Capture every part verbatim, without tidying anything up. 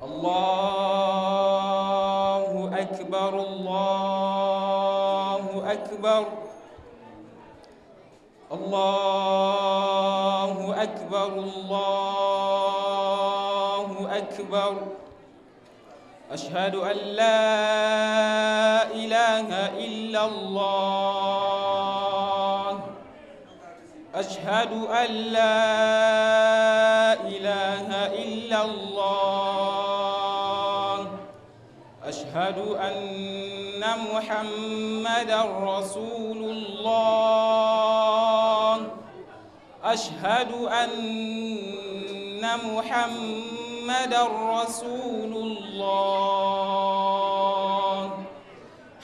الله أكبر، الله أكبر، الله أكبر، الله أكبر. أشهد أن لا إله إلا الله. أشهد أن لا إله إلا الله. أشهد أن محمدا رسول الله. أشهد أن محمدا رسول الله.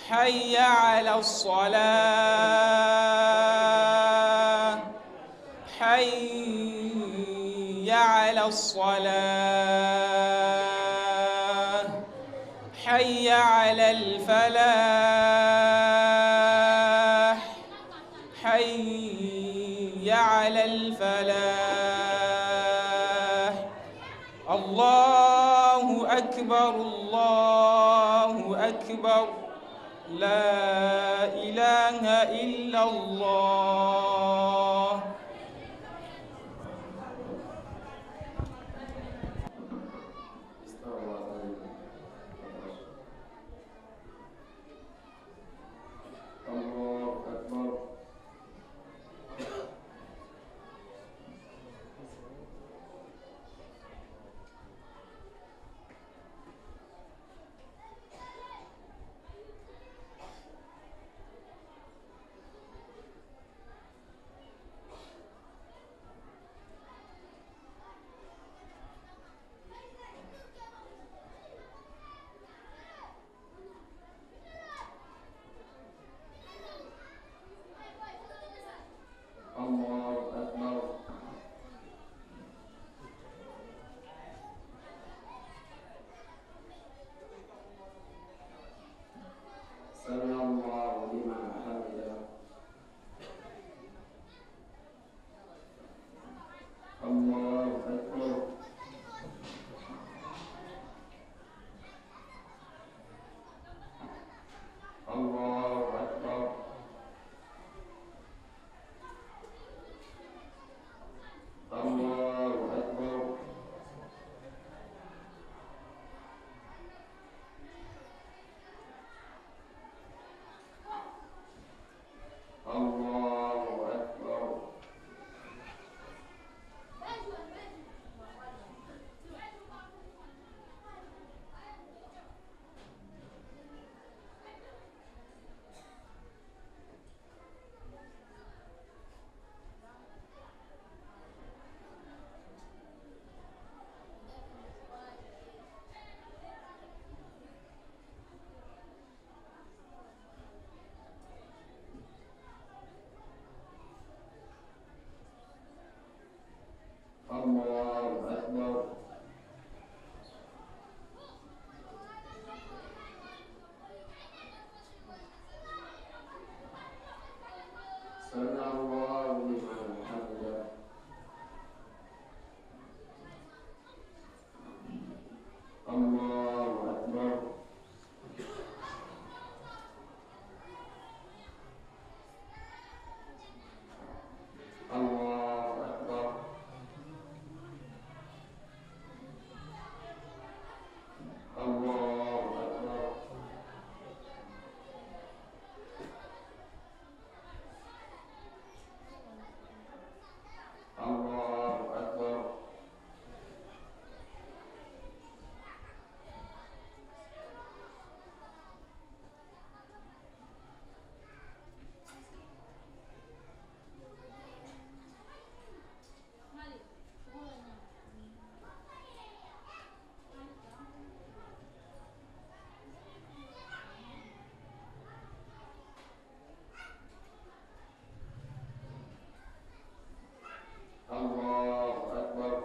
حي على الصلاة. حي على الصلاة. حي على الفلاح. حي على الفلاح. الله أكبر، الله أكبر. لا إله إلا الله. الله أكبر. الله أكبر. سمع الله لمن حمده. الله أكبر. الله أكبر. الله أكبر. الله أكبر. الله أكبر. سمع الله لمن حمده. الله أكبر. الله أكبر. الله أكبر. الله أكبر. الله أكبر.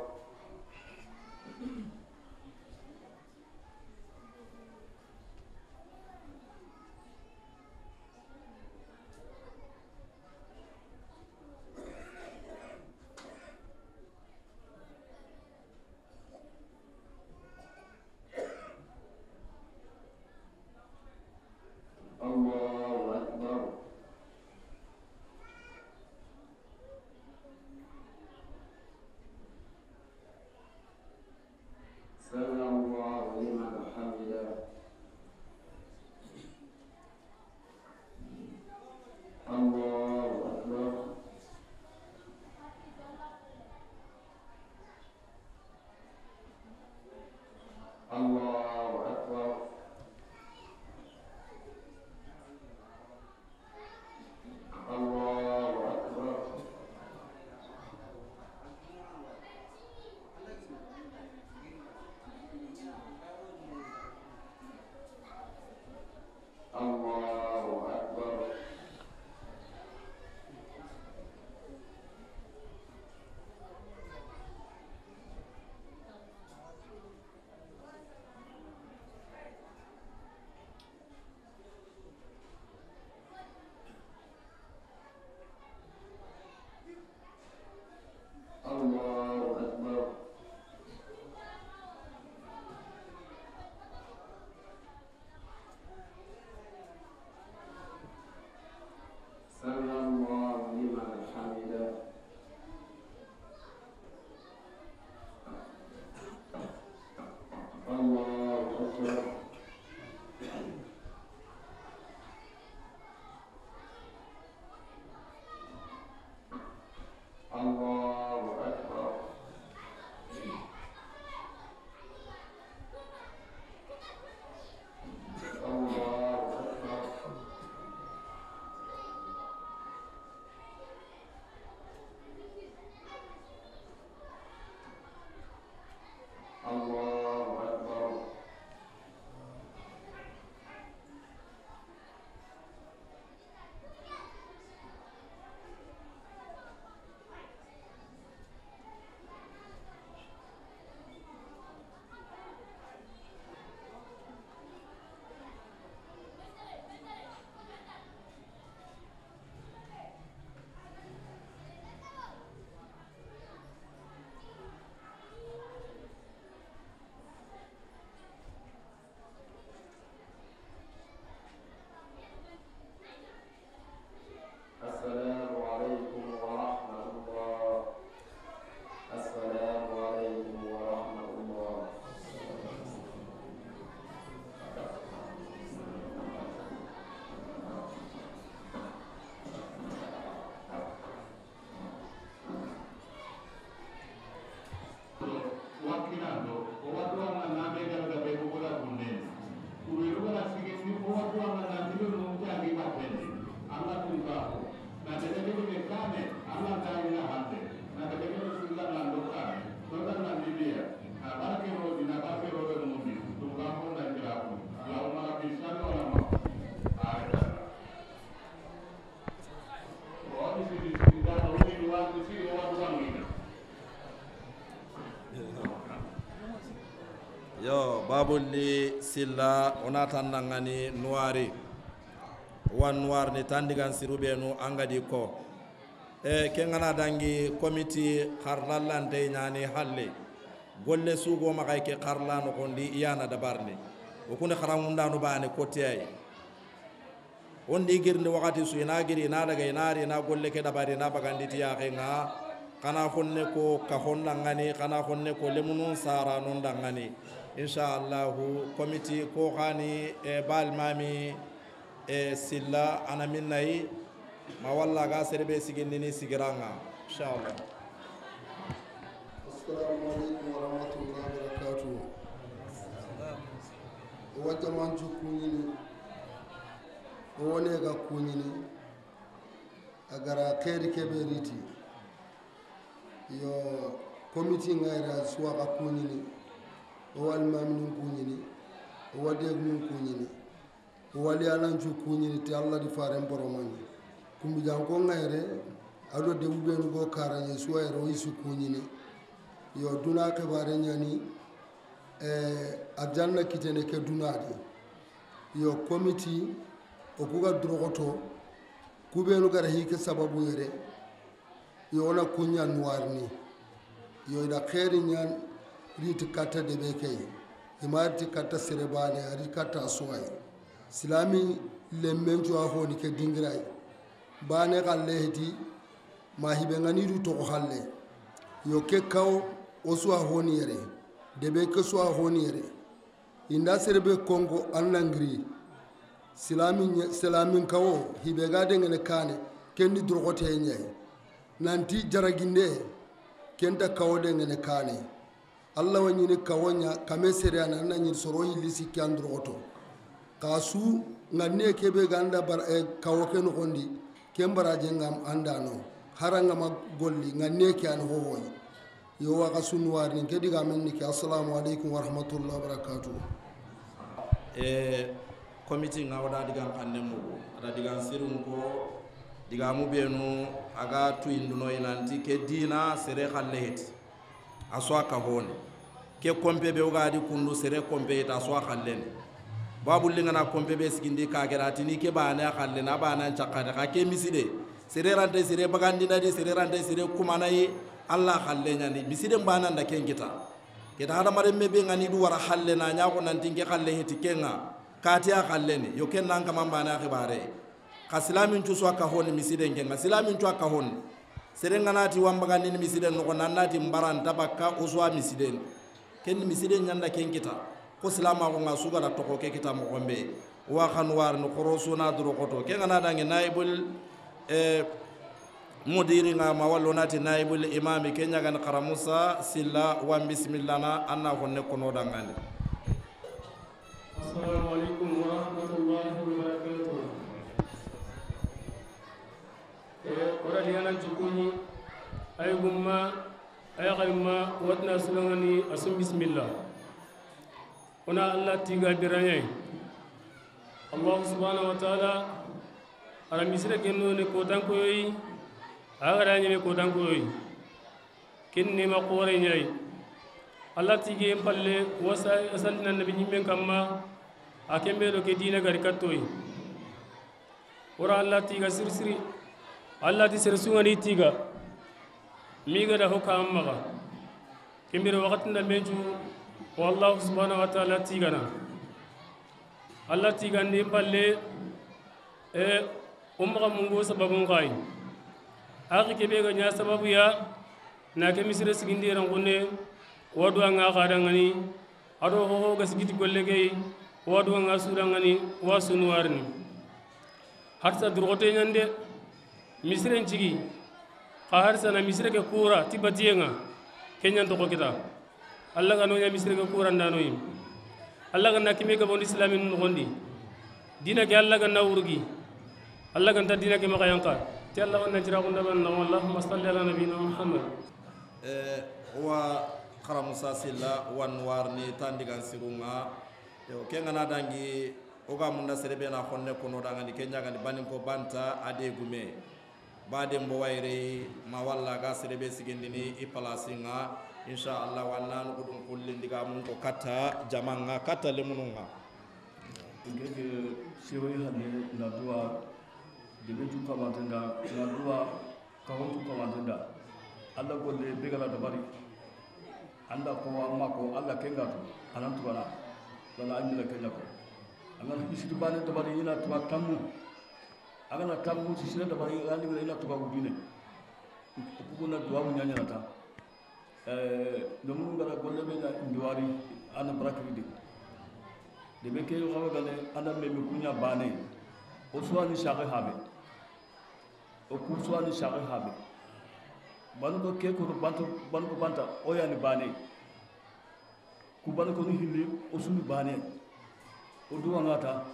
Yo, Babuli Silla, o na tan nangani Nuwari. Wa Nuwari ni tandigan siru benu an ga di ko. E, ken ga na dangi komiti xarlallante ɲani halle. Golle su go maxa ke xarla noxondi i ya na dabarni. O kuni xaranŋundanu bane kotiyayi. O ndi girindi waxati su, i na giri, i na daga, i na ri, i na golle ke dabari, i na bagandi ti yaxen ŋa. Xa na xonne ko kaxon dangani, xa na xonne ko lemunun saranon dangani. Insha Allahu, komiti ko xani, e, Balmami, e, Silla, a na minnayi, ma walla ga sere be sigindini sigiran ŋa. Insha Allah. Assalamu alaikum warahmatullahi wabarakatuh. Wa jaman jukuɲini. O ne ga kuɲini, a gara xeeri kebe riti. Yo, komiti ŋa yere a suwa ga kuɲini. O wa almaminin kuɲini. O wa degumin kuɲini. O wali alancu kuɲini ti Allah di faren boromani. Kumbi janko ŋa yere, a do debu benu go karaɲe suwa yere, o yi su kuɲini. Yo, duna xibare ɲani, eh, arjanna kitene ke duna di. Yo, komiti, o ku ga doroxoto, ku benu gara hi ke sababu yere, yo, o na kuɲa nuwarini. Yo, i da xeeri ɲa riti katta debe ke yi. I ma riti katta sere bane, a riti katta a suwayi. Silami lemmen cu a honi ke dingiray. Bane xalle heti, ma hibe ŋa ni du toxo xalle. Yo, ke kawo, o su a honi yere. Debe ke su a honi yere. I nda sere be konko an nangiri. Silamin ɲe-, silamin kawo, hibe ga dengene kane, ken ni doroxote ɲayi. Nanti jaraginde, ken ta kawo dengene kane. Allah wa ɲini kawo ɲa, kame sere ana, an na ɲini soro hilli sikki an doroxoto. Xa su, ŋanne kebe ga nda bar-, eh, kawo ke noxondi, ken baraje ŋa an da no. Hara ŋa ma golli, ŋanne ke an hohoyi. Yo, wa xa su nuwarini, ke digamen ni ke. Assalamu alaikum warahmatullahi wabarakatuh. E, komiti ŋa o da digan xanne mugu, a da digan sirun ko, digamu benu, a ga tuyinduno i nanti ke dina sere xalle heti. A su a kahoni. Ke kompe be o ga di kundu sere kompe heti a su a xalleni. Babuli ŋa na kompe be sigindi ka gera tini ke bane a xalleni, a bane an cakade, xa ke miside. Sere rante sere bagandina di, sere rante sere kumanayi, Allah xalle ɲani. Misiden bane an da ken kita. Kita hadamaren me be ŋa ni du wara xalle na ɲa ko nanti ke xalle heti ke ŋa. Kati a xalleni. Yo, ken nan kaman bane a xibare. Xa silamin cu su a kahoni misiden ke ŋa. Silamin cu a kahoni. Sere ŋa na ti wa n bagandini misiden noxo, nan na ti n bara nta bakka o su a misiden. Ken misiden ɲa n da ken kita. Ko silamaxu ŋa su ga da toxo ke kita moxon be. Wa xanu warini xoro su na doroxoto. Ken ŋa na dangi naibul, eh, mudiri ŋa ma wallo na ti naibul imami. Ken ɲa ga ni Xara Musa Silla, wa n bisimilla na, an na xonne kono dangandi. Assalamu alaikum warahmatullahi wabarakatuh. E, o da diganan cukuɲi, ay gumma, ay xalimma, watina sulangani, a su n bisimilla. O na Allah tiga biraɲayi. Allah subhanahu wa ta'ala, a da misire ke no ne kotankoyoyi, a ga da ɲeme kotankoyoyi. Ken ni ma xoore ɲayi. Allah tigen palle, wa sa-, sallina nabi ɲimmen kamma, a ken be do ke dina gari kattoyi. O ra Allah tiga siri siri. Allah ti sere su ŋa ni tiga. Mi ga da ho ka an maxa. Ken bire waxatin da mencu, wa Allah subhanahu wa ta'ala tigana. Allah tigandi palle, e, o maxa mungo sababun xayi. Axi kebe ga ɲa sababu ya, na ke misire sigindi ran xunne, wa duwa ŋa xa dangani, a do hoho ga sigiti golle ke yi, wa duwa ŋa su dangani, wa su nuwarini. Harsa durgote ɲande, misiren cigi, xa harsa na misire ke kura ti batiye ŋa, ke ɲan toxo kita. Allah ga no ɲa misire ke kura nda no yi. Allah ga na kime ga bondi islamin noxondi. Dina ke Allah ga na wurgi. Allah ga nta dina ke maxa yanka. Ti Allah ga na jira gunda ban na, Allahumma salli ala nabiyina Muhammad. Eh, wa Xara Musa Silla, wa n warini tandigan sirun ŋa. Yo, ken ŋa na dangi, o ga munda sere be na xonne kono dangani, ken ɲa ga ni baninko banta a de gume. Baden bo wayre ma walla ga sere be sigindini i palasi ŋa. Insha Allah, wa n na nuxudun kullindi. Mun ko katta jaman ŋa, katta lemunun ŋa. Nke ke sewoyi hande na duwa, debe ju kamante nda na duwa, kawo ju kamante nda. Alla golle be ga na dabari. An da ko amma ko Alla ke ŋa tu, a nan tugana. Wala an da ke ɲa ko. An ga na hisiri bane dabari, i na tuga tammu. An ga na tammu sisina dabari, an da i na tuga wudine. Ku ku na duwa mu ɲaɲana ta. Eh, lemunu ga ra golle be na i duwari, a na barakiri de. Debe ke yo xawa gane, a na meme ku ɲa bane. O suwani saxe habe. O ku suwani saxe habe. Banu ko ke ko banto, banu ko banta, o yani bane. Ku banu ko ni hilli, o sunu bane. O duwa ŋa ta.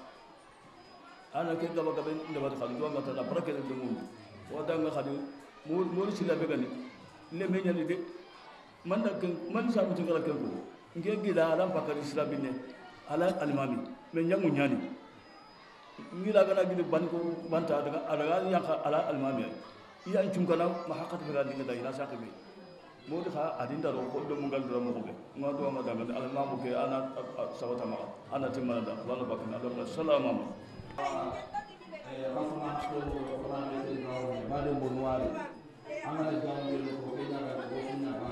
A na ke gaba gabe nda ba xadi duwa ŋa ta na barake de mu. O da ŋa xadi mo, mo sila be gani. Le me ɲani de. Man da ken, man sa mutu ŋa ra ken ko. Nke gida ala bakari sila binne. Ala almami. Me ɲangu ɲani. Nke la gana gidi ban ko banta daga, a daga yanka ala almami. Iya cunkana ma haqqati be ga dinga da ina saqi be. Modi xa a dinda ro ko do mun gal do mo be. Ŋa do ma daga ala ma mo ke ana sabata ma. Ana timmana da wala bakana da salama ma. Eh, rasma ko ko na be ba de bonwari. Amana jamu ko ke na ko sunna ba.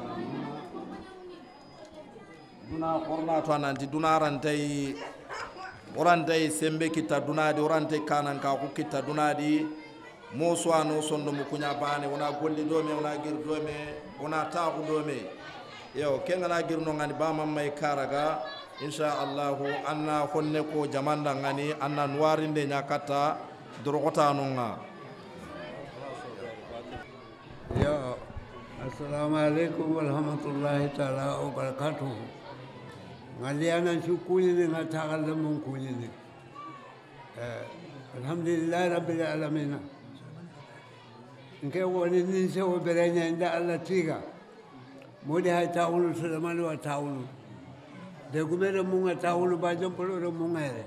Duna xorna to a nanti duna rantay, o rantay sembe kita duna di, o rantay kanan ka ku kita duna di. Mo suwano sondomu ku ɲa bane, o na golli do me, o na giri do me, o na taxu do me. Yo, ke ŋa na giri no ŋani ba mamay karaga, insha Allahu, an na honne ko jamanda ŋani, an na nuwarinde ɲa katta doroxotano ŋa. Yo, assalamu alaikum warahmatullahi taala wabarakatuhu. Ŋa liyanan su kuɲini, ŋa taxallamun kuɲini. Eh, alhamdulillahi rabbil alamina. Nke woni nin sewo bereɲa inda Alla tiga. Modi hay taxunu, Sulemani wa taxunu. De gumere mun ŋa taxunu, ba jompolo de mun ŋa yere.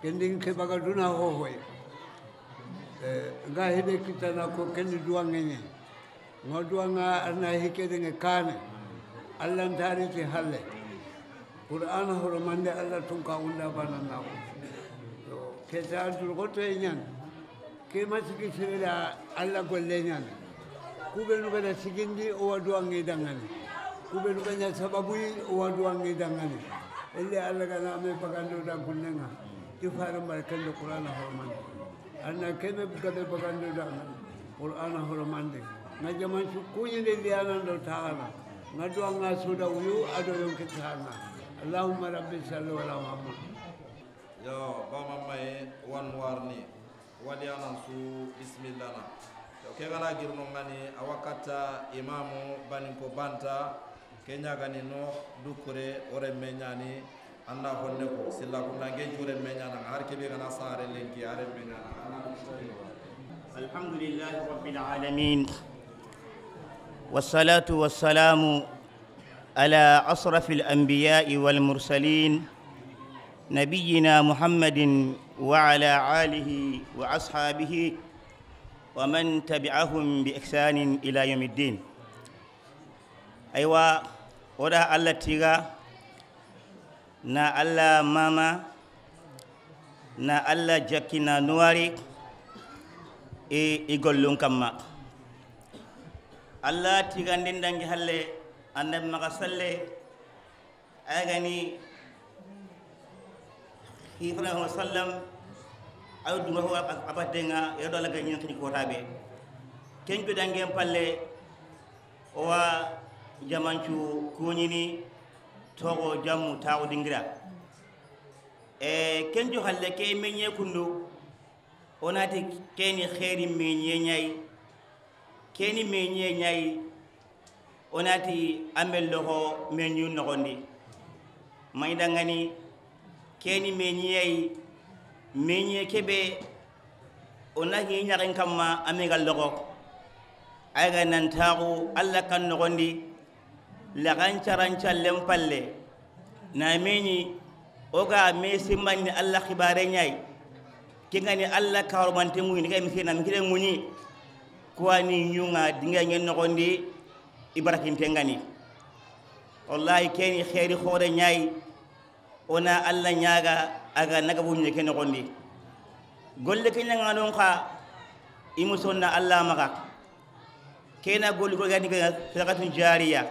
Kendi nke baga duna hohoy. Eh, nga hide kitana ko kendi duwa ŋeɲe. Ŋa duwa ŋa arna hike de ŋe kane. Alla ntari ti halle. Qur'ana horomande Alla tunka unda bana na ko. Yo, ke ta dur ko to ɲan. Ke ma sigi sirila Alla golle ɲani. Ku be nu ga da sigindi, o wa duwa ŋi dangani. Ku be nu ga ɲa sababu yi, o wa duwa ŋi dangani. Ille Alla ga na me bagando da gunnenga. Ti fara markando Qur'ana hormande. Anna kebe gabe bagando dangani. Qur'ana hormande. Ŋa jaman su kuɲinde liyanan do taxana. Ŋa duwa ŋa suda wuyu ado yonki taxana. Allahumma rabbi salli ala Muhammad. Yo, ba mamaye wan warni. Wadi anan su bismillah na. To ke gana girno ngani a wa katta imamu baninko banta, ke ɲa gani no dukure o renme ɲani, an na honne ko silla kunda nge jure me ɲana har kebe gana sare lenki a renme ɲana. Alhamdulillahi rabbil alamin. Wassalatu wassalamu على أشرف الأنبياء والمرسلين نبينا محمد وعلى آله وأصحابه ومن تبعهم بإحسان إلى يوم الدين. Aywa, o da Alla tiga, na Alla mama, na Alla jakki na nuwari i, i gollun kamma. Alla tigandin dangi halle, Annabi maxa salle, a ya gani xifana sallam, a yo dunga ho abatenga, ya do Alla ga ɲin xini kota be. Ken ju dangen palle, o wa jamancu kuɲini, toxo jamu taxu dingira. E, ken ju halle ke meɲe kundu, o nati keni xeeri meɲe ɲayi, keni meɲe ɲayi, o nati a me loxo meɲu noxondi. Maɲi dangani, keni meɲe yayi, meɲe kebe, o na hi ɲaxen kamma a me ga loxo. A ya ga nan taxu Alla kan noxondi, laxan caran callen palle, na meɲi, o ga me simbandi Alla xibare ɲayi, kengani Alla karomante ŋuɲi, ni ga misina mikire ŋuɲi, kuwani ɲunga dinga ɲen noxondi, i barakinte ngani. Wallahi, ke ni xeeri xoore ɲa yi. O na Alla ɲaaga a ga na gabu ɲi ke noxon di. Golle ke ɲaŋanon xa, i musonna Alla maxa. Ke na golli, golli ga ni ga sadaqatun jaariya.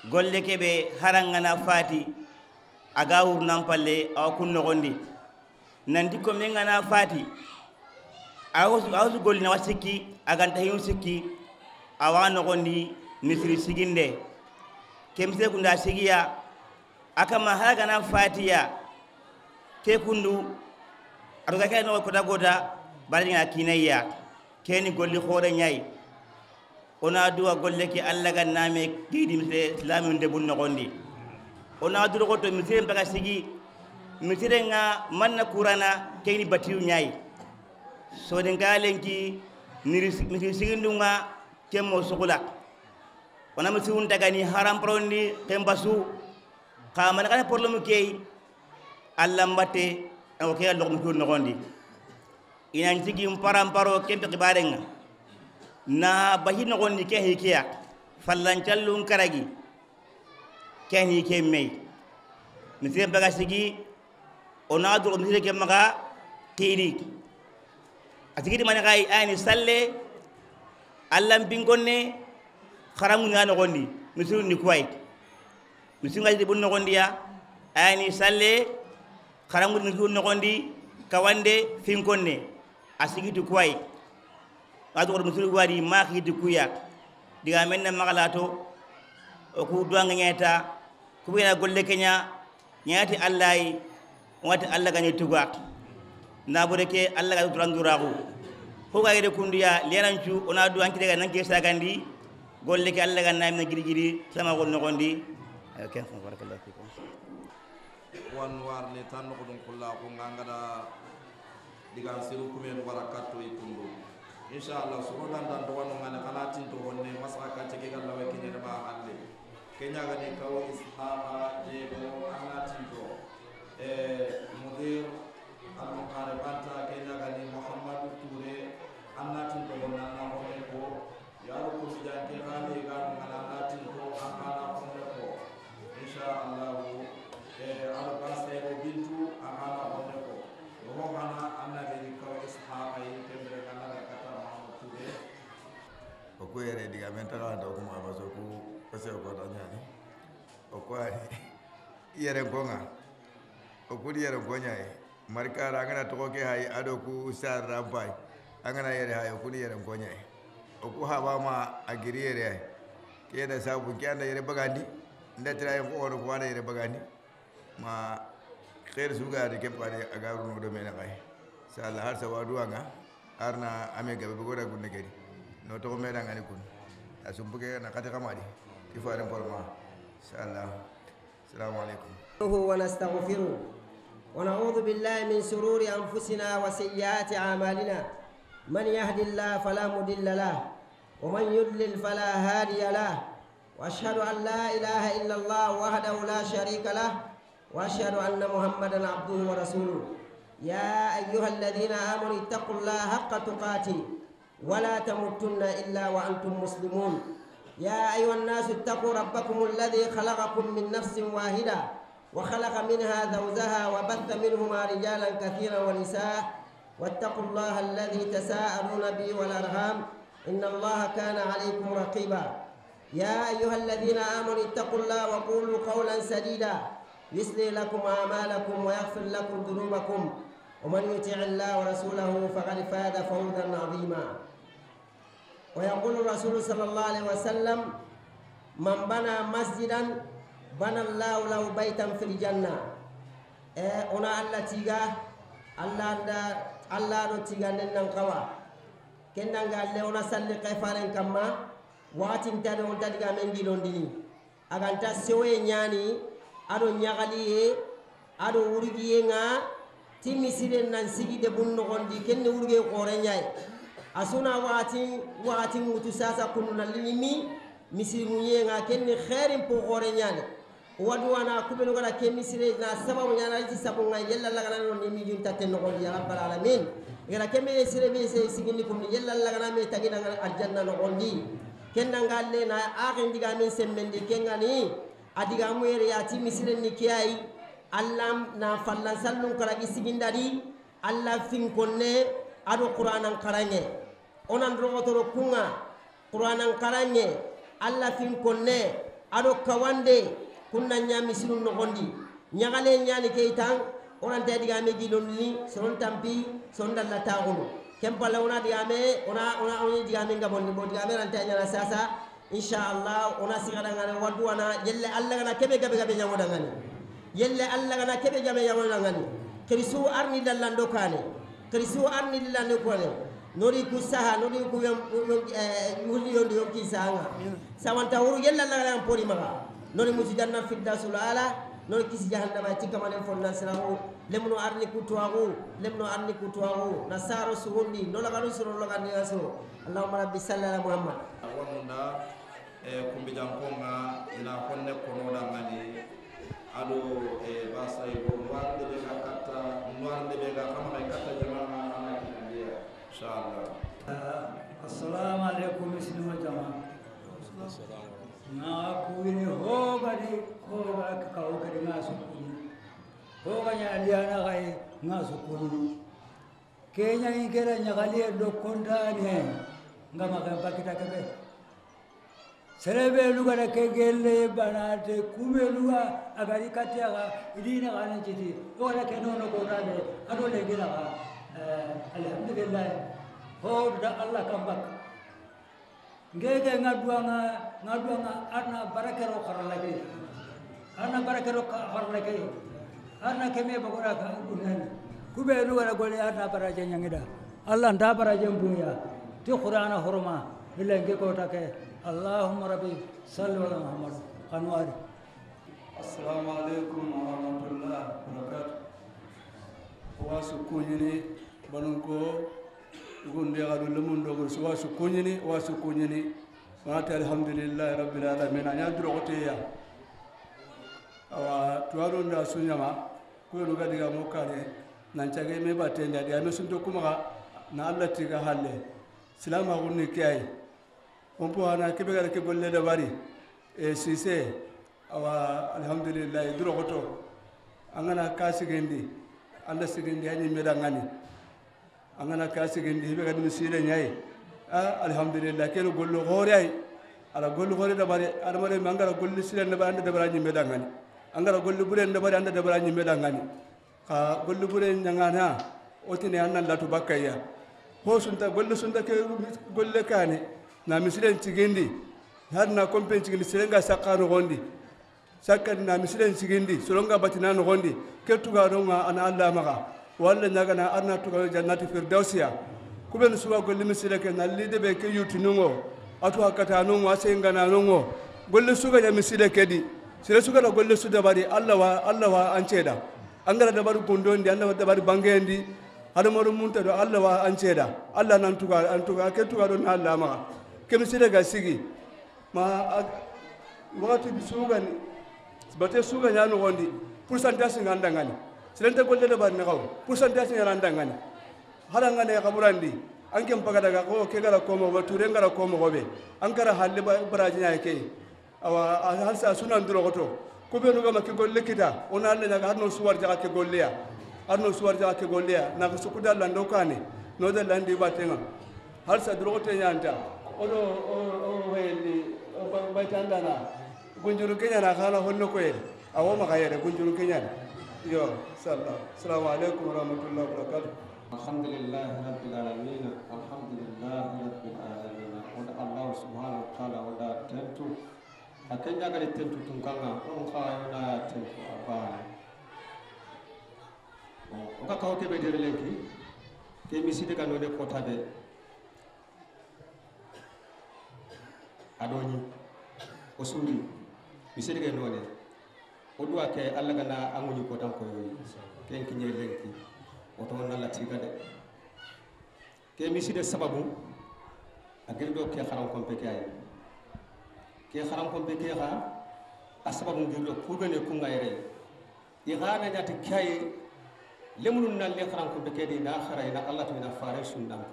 Golle ke be, hari an ga na faati, a ga wuruna an palle, a wa kun noxon di. Nanti ko men ga na faati, a wa su, a wa su golli na wa sikki, a ga nta hinu sikki, a wa noxon di misiri siginde. Ke misire kunda sigiya, a kama hari a ga na faatiya, ke kundu, a do ga ke noxo kota kota, bari ŋa kinaya. Ke ni golli xoore ɲa yi. O na duwa golle ke Alla ga na me kidi misire silaamun de bun noxon di. O na duro xoto misire n baga sigi. Misire ŋa manna kurana, ke ni batiyu ɲa yi. Sodinka lenki, miri, misiri sigindun ŋa, ke mo sugula. O na misirun tagani haram parondi, ke n basu. Xa mana kana problème ke yi, Alla mbate, o ke ya loxo misirun noxon di. I na n sigi n para n paro, ken pe xibaare ŋa. Na bahi noxon di ke hi ke ya. Fallancallun karagi. Ke hi ke me yi. Misire n baga sigi, o na duro misire ke maxa kidi. A sigi di mani xa yi, a ni salle, Alla n pinkonne, xaranŋu na noxon di, misirun ni ku wa yi. Misirun ga ti bun noxon di ya, a ni salle, xaranŋu misirun noxon di, kawande, finkonne. A sigi ti ku wa yi. A do misiri wari ma xidi ku ya. Diga men na maxa lato, o ku duwa ŋa ɲa ta, ku be na golle ke ɲa, ɲa ti Alla yi, wa ti Alla ga ni tuga. Na bore ke Alla ga duran duraxu. Ko ga yere kundu ya, lerancu, o na duwa n kide ga nan ke sagandi, golle ke Alla ga na me girigiri, sama gol noxon di. Ayo, ken, barakallahu fikum. Wan warni tan noxodun kulla ko ŋa ŋa da digan siru kumen wara katto i kundu. Inshallah, soro dan dan do wano ŋa ne xa na tinto honne masaka tege galla wa kine ma halle. Ke ɲa ga ni kawo Ishaqa Debo, a na tinto. E, mudir al muqaribanta, ke ɲa ga ni Muhammadu Ture, a na tinto honne, a na honne ko. Yaro ko bijan ke xale ga no ŋa na, a na tinto, a xa na honne ko. Inshallah, e, a do ba sero bintu, a xa na honne ko. Ho hana, a na geri kawo Ishaqa yi, kembere ga na da kata Mahamadou Touré. O ku yere diga men taxa da o ku ma baso ku, parce que o ku da ɲani. O ku ay. Yere ko ŋa. O ku di yere ko ɲa yi. Marikara, an ga na toxo ke hayi, a do ku sar rampay. An ga na yere hayi, o ku ni yere n ko ɲa yi. O ku haba ma a giri yere hayi. Ke da sabu ke an da yere bagandi. N da tira yi ko wono ko wa da yere bagandi. Ma xeeri su ga di ke pare a ga ru no do me na xay. Inshallah, har sa wa duwa ŋa. Har na a me gabe be go da gunne ke di. No toxo me da ŋa ni kun. A sumbu ke na xati xa ma di. Ti faren porma. Inshallah. السلام عليكم. ونستغفره، ونعوذ بالله من شرور أنفسنا وسيئات أعمالنا. من يهد الله فلا مضل له، ومن يضلل فلا هادي له. وأشهد أن لا إله إلا الله وحده لا شريك له، وأشهد أن محمدا عبده ورسوله. يا أيها الذين آمنوا اتقوا الله حق تقاته ولا تموتن إلا وأنتم مسلمون. يا أيها الناس اتقوا ربكم الذي خلقكم من نفس واحدة وخلق منها زوجها وبث منهما رجالا كثيرا ونساء واتقوا الله الذي تساءلون به والأرحام إن الله كان عليكم رقيبا. يا أيها الذين آمنوا اتقوا الله وقولوا قولا سديدا يصلح لكم أعمالكم ويغفر لكم ذنوبكم ومن يطع الله ورسوله فقد فاز فوزا عظيما. ويقول الرسول صلى الله عليه وسلم: من بنى مسجدا بنى الله له بيتا في الجنة. E, o na Alla tiga, Alla nda, Alla do tiganden nan xawa. Ken da ŋa le o na salli ke faren kamma, waxatin ta do o nta diga men gilondini. A ga nta sewoye ɲani, a do ɲaxaliye, a do wurgiye ŋa, ti misiren nan sigi debun noxon di, ken ni wurgiye xoore ɲa yi. A su na waxatin, waxatin ŋutu sasa kunu na liɲimi, misiri ŋuɲe ŋa, ken ni xeerin po xoore ɲani. Wadu wana kubenu ga da ke misire na sababu ɲana ti sabu ŋa yella lagana no ni mi jun tatte noxon di ya rabbal alamin. I ga da ke misire be se sigini kun yella lagana me tagi na ŋa aljanna noxon di. Ken da ŋa le na axin diga min semmen di ken ŋa ni. A digamu yere ya ti misiren ni ke yi, Alla na fallan sallun karagi sigindari, Alla fin konne, a do Qur'anan xaranŋe. O nan dogotoro kunŋa, Qur'anan xaranŋe, Alla fin konne, a do kawande, kun na ɲa misirun noxondi. Ɲaxale ɲani ke yi tan, o nan ta digame gi lonni, soron tampi, soron dalla taxunu. Ken palle o na digame, o na, o na, o na digame nga bonni, bo digame ranta ɲana sasa, Inshallah, o na siga dangane, wa duwana, yelle Alla ga na kebe gabe gabe ɲaŋo dangane. Yelle Alla ga na kebe gabe ɲaŋo dangane. Xirisu arni dallando kane. Xirisu arni dallando kane. Nori ku saha, nori ku yom, yom, eh, wuli yondi yom ki sanga. Sawanta wuru yelle Alla ga na pori maga. Nori musu janna fidda sulala, nori kisi jahannama ti kamane fonna sirawo. Lemno arni ku tuwagu, lemno arni ku tuwagu. Nasaro sugundi, no laganu suro lagandi aso. Allahumma rabbi salli ala Muhammad. Wonunda, e, kumbijankonŋa, i na xonne kono dangani, a do, e, basa i go, noir de be ga katta, noir de be ga kama ga katta jama'a, a na kinandiya, inshallah. Assalamu alaikum, muslima jama'a. Na kuwini ho gadi, ho ga ka ho gadi na sukuni. Ho ga ɲa liyana ga yi, na sukuni. Ke ɲa i kera ɲaxaliye do kontane, nga ma kan bakita kebe. Sere be lu ga da ke gelle bana te, ku be lu ga a gari katiya ga, i di na ga nan citi. O da ke nono ko na be, a do le gina ga. Eh, alhamdulillah. Ho da Alla kan bak. Ngege nga duwanga, nga duwanga, arna barakero xarala ke. Arna barakero ka-, xarala ke. Arna keme bagora ka gunnani. Kube lu wala gole arna baraje ɲangida. Alla nda baraje mbuya. Ti Qur'ana horma. Illa nge ko take. Allahumma rabbi salli ala Muhammad. Kanwari. Assalamu alaikum wa rahmatullahi wa barakatuh. Wa su kuɲini banunko, gunde ga do lemun do, su wa su kuɲini, wa su kuɲini. Wa ta alhamdulillahi rabbil alamin. A ɲa duro xoteya. Awa, tuwaro nda su ɲama, ku yenu ga diga mo kane, nan cage me batte nda diga me sunto kuma ga, na Alla tiga halle. Silama gunni kiyai. On po hana kebe ga da ke golle dabari. E sise, awa, alhamdulillah, duro xoto. An ga na ka sigindi, an da sigindi, a ɲi me dangani. An ga na ka sigindi, be ga dimi sile ɲayi. A, alhamdulillah, ke no gollu xore ay. Ala gollu xore dabari, adamare, an ga ra gollu sile dabari, an da dabara ɲi me dangani. An ga ra gollu bure dabari, an da dabara ɲi me dangani. Xa golli bure ɲaŋana, o tini an na latu bakka ya. Ho sunta, golli sunta ke golle kane, na misiren cigindi, har na kompen cigindi, sirenga sakka noxondi. Sakka na misiren cigindi, soronga batina noxondi, ke tuga ronga an Alla maxa. Walla ɲagana arna tuga jannati firdausiya. Kuben suga golli misire ke, na lide be ke yutinungo, atu hakata nongo, asengana nongo. Golli suga ɲa misire ke di. Sire suga da golli su dabari, Alla wa, Alla wa an ceda. An ga ra dabari gundondi, an da dabari bangendi. Hadamaru munta do Alla wa an ceda. Alla nan tuga, an tuga, ke tuga do na Alla maxa. Ke misire ga sigi. Ma a, waxati bi sugani, bate suga ɲa noxondi, pourcentage nga ndangani. Sirente golle dabari na xaw, pourcentage nga ndangani. Harangane xaburandi, an ken paga daga ko ke gara komo, wa ture ngara komo gobe. An kara halle ba-, baraji ɲa ke. Awa, a-, halsa sunan durogoto. Ku benu ga ma ke golle kita, o na Alla ɲaga har no suwar jaga ke golle ya. Har no suwar jaga ke golle ya. Na ko suku dalla ndo kane. No dalla ndi batenga. Halsa durogote ɲanta. O do, o, o, wayndi, o ba-, baytandana. Gunjuru ke ɲana xana honno koye. Awo maxa yere gunjuru ke ɲana. Yo, sallam. Assalamu alaikum wa rahmatullahi wa barakatuh. Alhamdulillahi rabbil alamin. Alhamdulillahi rabbil alamin. O da Allah subhanahu wa ta'ala, o da tentu. A ken ɲa gari tentu tunkanga, o xa yo na tentu a bane. Bon, o ka kawo kebe dere lenki, ke miside ga none kota be. A do ɲi, o suri, miside ga none. O duwa ke Alla ga na a ŋuɲi kotan koyoyi. Ken kiɲe lenki, o to na latiga de. Ke miside sababu, a giri do ke xaran kompe ke ayi. Ke xaran kompe ke xa, a sababu giri do ku bene kunga yere. I xa na ɲati ke ayi, lemunu na le xaran kompe ke di na xara i na Alla to i na fare sundan.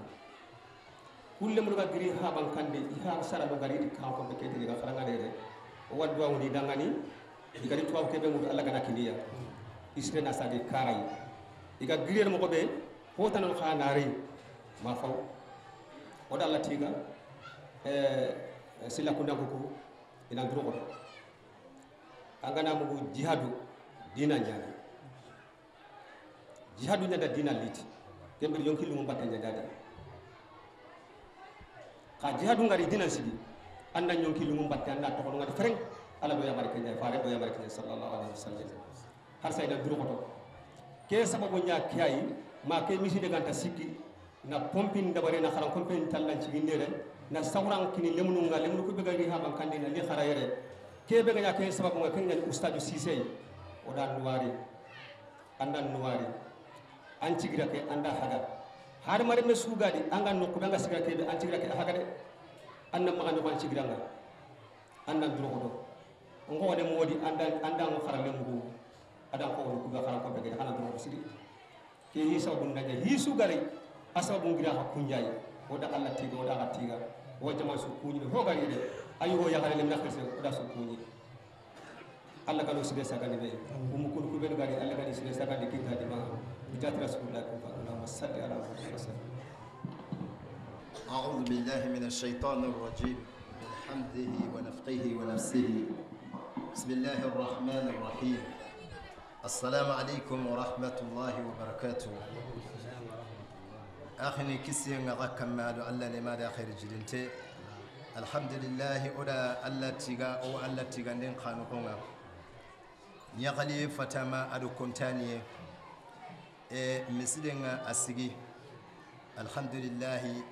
Ku lemunu ga giri ha bankande, i ha sara do gari di xaran kompe ke di ga xaranga de. O wa duwa woni dangani, I ga ri tuwawu ke be ŋutu, Alla ga na kiniya, i sire na sage karayi. I ga giriyere moxo be, ho tana xa na ri, ma faw. O da Alla tiga, eh, sila kunda kuku, i na duro xoto. An ga na mugu jihadu, dina ɲaani. Jihadu ɲa da dina liti. Ken biri yonki lungu batte ɲa da di. Xa jihadu ŋa ri dina sigi. An na yonki lungu batte, an na toxo ŋa di fereng. Alla do yamari ke ɲa, fare do yamari ke ɲa, sallallahu alaihi wasallam. Har sai na duro xoto. Ke sababu ɲa ke yi, ma ke miside ga nta sikki, na pompin dabare, na xaran pompin tallan cigindere, na sawran kini lemunu ŋa, lemunu ku be ga ri haban kande na li xara yere. Ke be ga ɲa ke sababu ŋa, ke ɲa ni Ustadu Sise, o da nuwari. An da nuwari, an cigira ke, an da haga. Har mare me su ga di, an ga noqu da, an ga sigira ke be, an cigira ke haga de. An na maxa noqu an cigira ŋa. An da duro xoto. Ngo ne modi, an da, an da ngo xara le mugu. A da ko ku ga xara ko be, xana duro siri. Ke hi sababu nda ɲa, hi su ga ri. A sababu ŋa ri xa kunjayi. O da Alla tiga, o da xa tiga. O jama su kuɲi ho ga ri de. Ayi ho ya xare le na xese, o da su kuɲi. Alla ga no sire sagandi be. Umu kun ku be ga ri, Alla ga ni sire sagandi kita di ma. Bi jati Rasulullah ku fa. Allahumma salli ala Muhammad wa sallim. أعوذ بالله من الشيطان الرجيم. من حمده ونفخه ونفسه. بسم الله الرحمن الرحيم. السلام عليكم ورحمة الله وبركاته. Axini kisiye ŋa xa kanma do Alla ne ma da xeeri jidinte. Alhamdulillahi, o da Alla tiga, o Alla tiganden xanu xo ŋa. Ɲaxaliye fatama a do kontaniye. E miside ŋa a sigi. Alhamdulillahi.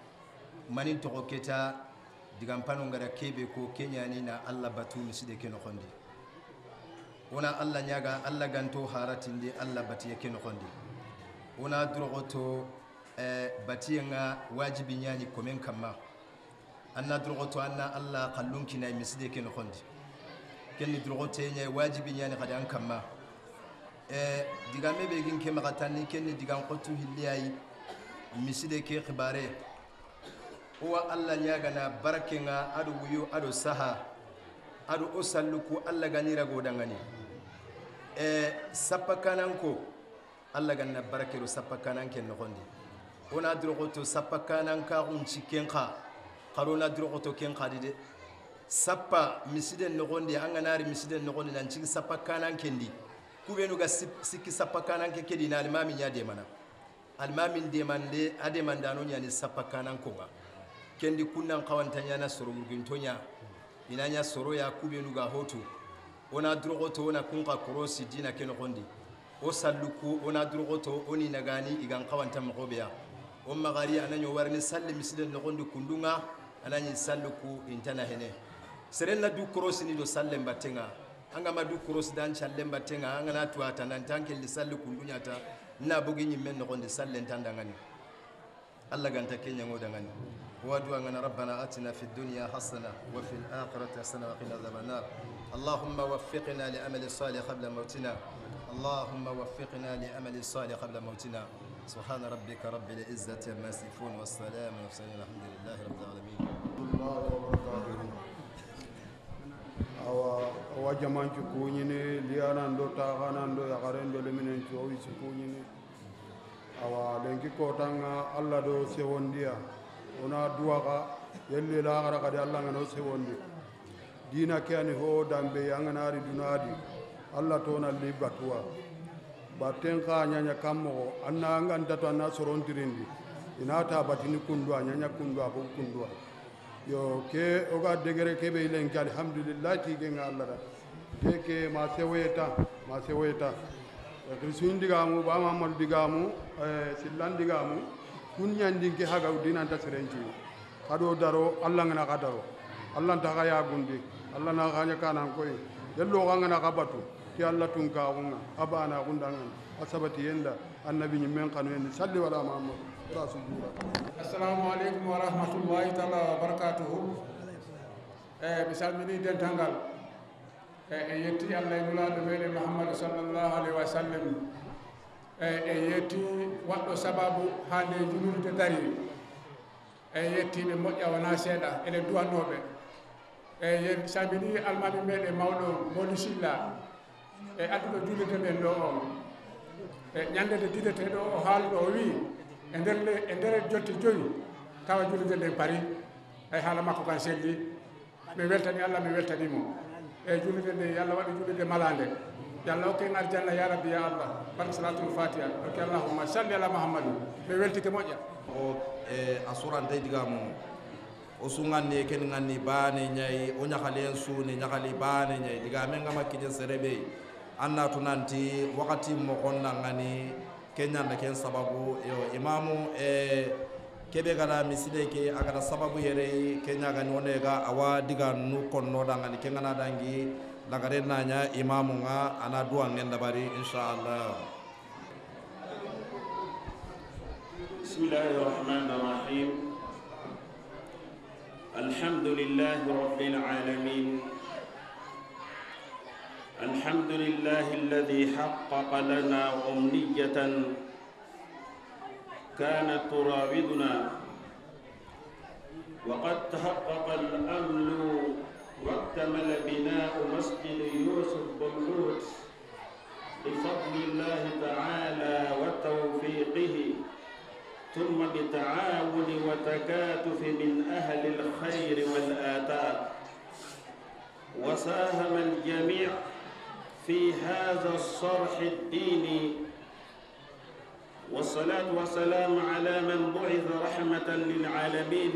Mani toxo keta digan panu ŋa ra ke be ko ke ɲa ni na Alla batu miside ke noxondi. O na Alla ɲaga, Alla ga nto haratindi Alla batiye ke noxondi. O na duro xoto, eh, batiye ŋa wajibi ɲa ni komen kanma. An na duro xoto, an na Alla xallun kinayi miside ke noxondi. Ken ni duro xote ɲa wajibi ɲa ni xadi an kanma. Eh, digame be gin ke maxa tanni, ken ni digan xotu hilliyayi miside ke xibare. O wa Alla ɲagana barake ŋa, a do wuyu, a do saha, a do o sallu ku Alla ga ni rago dangani. E, sappa kananko, Alla ga na barake do sappa kananke noxondi. O na duro xoto sappa kananka xunci ken xa, xaro na duro xoto ken xa di de. Sappa misiden noxondi, an ga na ri misiden noxondi, nan cigi sappa kananke ndi. Ku benu ga sip-, sikki sappa kananke ke di na almami ɲa demana. Almamin demande, a demandano ɲa ni sappa kanan ko ŋa. Ken di kunnan xawanta ɲa na soro wurginto ɲa. I na ɲa soro ya ku benu ga hotu. O na duro xoto, o na kun xa korosi dina ke noxondi. O sallu ku, o na duro xoto, o ni nagani i gan xawanta moxo be ya. O maxa ri a na ɲo warini salli misiden noxondi kundu ŋa, a na ɲi sallu ku i nta na hene. Seren na du korosini do sallen batte ŋa. An ga ma du korosi dan callen batte ŋa, an ga na tuwa ta nan tan kelli salli kundu ɲa ta, na bogi ɲimmen noxondi sallen tan dangani. Alla ga nta ke ɲaŋo dangani. Wa duwa ŋa na: ربنا آتنا في الدنيا حسنة وفي الآخرة حسنة وقنا عذاب النار. اللهم وفقنا لعمل صالح قبل موتنا. اللهم وفقنا لعمل صالح قبل موتنا. سبحان ربك رب العزة عما يصفون، وسلام على المرسلين، والحمد لله رب العالمين. ورحمة الله وبركاته. Awa, awa jamanci kuɲini, liyanan do taxanan do yaxaren do leminen ci, o wi si kuɲini. Awa, lenki kotanŋa Alla do sewondiya. O na duwa xa, yelli laxara xadi Alla ŋa no sewondi. Dina ke ani ho dambe, an ga na ri duna di, Alla to na li batuwa. Batten xa ɲaɲa kan moxo, an na an ga nta to an na soron tirindi. I na ta batini kunduwa, ɲaɲa kunduwa, bogu kunduwa. Yo, ke o ga degere ke be i lenki, alhamdulillah, ti ke ŋa Alla da. Ke ke ma sewoyeta, ma sewoyeta. Xirisun digamu, ba Mamadu digamu, eh, sillan digamu, kun ɲandin ke haga dinanta serenci. Xa do daro, Alla ŋa na xa daro. Alla nta xa yagundi, Alla na xa ɲa kanan koyi. Yello xa ŋa na xa batu, ti Alla tunkaxu ŋa, a bana xundan ŋa, a sabati yenda, annabi ɲimmen xanu yenda, salli wala Muhammad, rasul jura. Assalamu alaikum wa rahmatullahi taala wa barakatuhu. Eh, bisalmini dentangal. Eh, e yetti Alla e nula do mele Muhammad sallallahu alaihi wa sallam. Eh, e yetti waddo sababu hande junuru de dari. E yetti ɓe moƴƴa wona seeɗa, eɗen duwannoo ɓe. E ye-, sabini almaami meɗen mawɗo Mody Sylla, E adduɗo juulirde nden ɗo o, e ñande nde dideteeɗo o haali ɗo o wi, e nder le, e nder jotti joyi, tawa juulirde nden pari, ay haala makko kan selli. Mi weltani Allah, mi weltani mo. E juulirde nde, yo Allah waɗu juulirde malande. Yo Allah hokke en aljanna, ya Rabbi, ya Allah. Barke salatul fatiha. Hokke allahumma salli ala Muhammadu. Mi weltike moƴƴa. O, e, a surantay diga mo. O su ŋanni, ken ŋanni baane ñayi, o ñaxalen su ni ñaxali baane ñayi. Diga men ga ma kiñe sere be. An na tu nanti waxati moxon na ŋani, ken ñanda ken sababu, yo, imamu, e, kebe gada miside ke, a gada sababu yere, ken ña gani, o ne ga awa diga nu konno da ŋani, ken gana dangi, lagare na ña imamu ŋa, a na duwa ŋen dabari, inshallah. بسم الله الرحمن الرحيم. الحمد لله رب العالمين. الحمد لله الذي حقق لنا أمنية كانت تراودنا، وقد تحقق الأمل واكتمل بناء مسجد يوسف بن لوط بفضل الله تعالى وتوفيقه، ثم بتعاون وتكاتف من أهل الخير والآثار، وساهم الجميع في هذا الصرح الديني، والصلاة والسلام على من بعث رحمة للعالمين.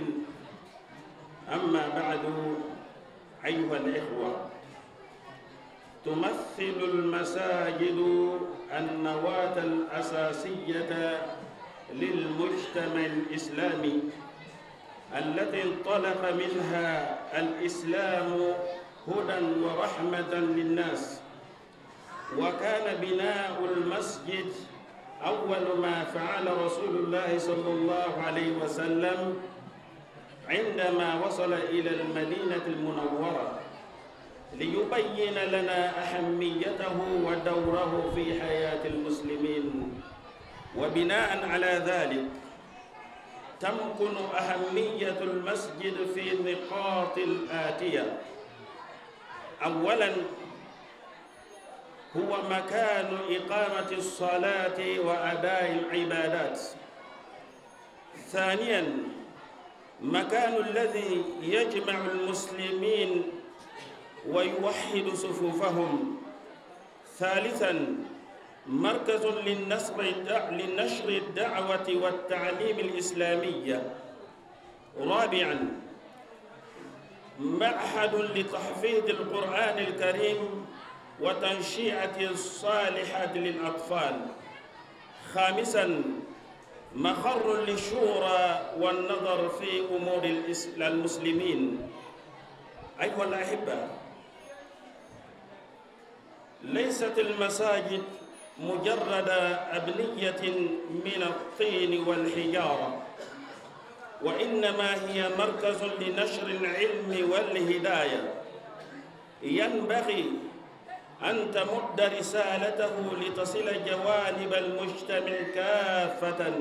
أما بعد، أيها الإخوة، تمثل المساجد النواة الأساسية للمجتمع الإسلامي التي انطلق منها الإسلام هدى ورحمة للناس، وكان بناء المسجد أول ما فعل رسول الله صلى الله عليه وسلم عندما وصل إلى المدينة المنورة ليبين لنا أهميته ودوره في حياة المسلمين. وبناء على ذلك، تمكن أهمية المسجد في النقاط الآتية. أولا، هو مكان إقامة الصلاة وأداء العبادات. ثانيا، مكان الذي يجمع المسلمين ويوحد صفوفهم. ثالثا، مركز للنصر الدع-، لنشر الدعوة والتعليم الإسلامية. رابعا، معهد لتحفيظ القرآن الكريم وتنشئة الصالحات للأطفال. خامسا، مقر للشورى والنظر في أمور الإس-، المسلمين. أيها الأحبة، ليست المساجد مجرد أبنية من الطين والحجارة، وإنما هي مركز لنشر العلم والهداية. ينبغي أن تمد رسالته لتصل جوانب المجتمع كافة،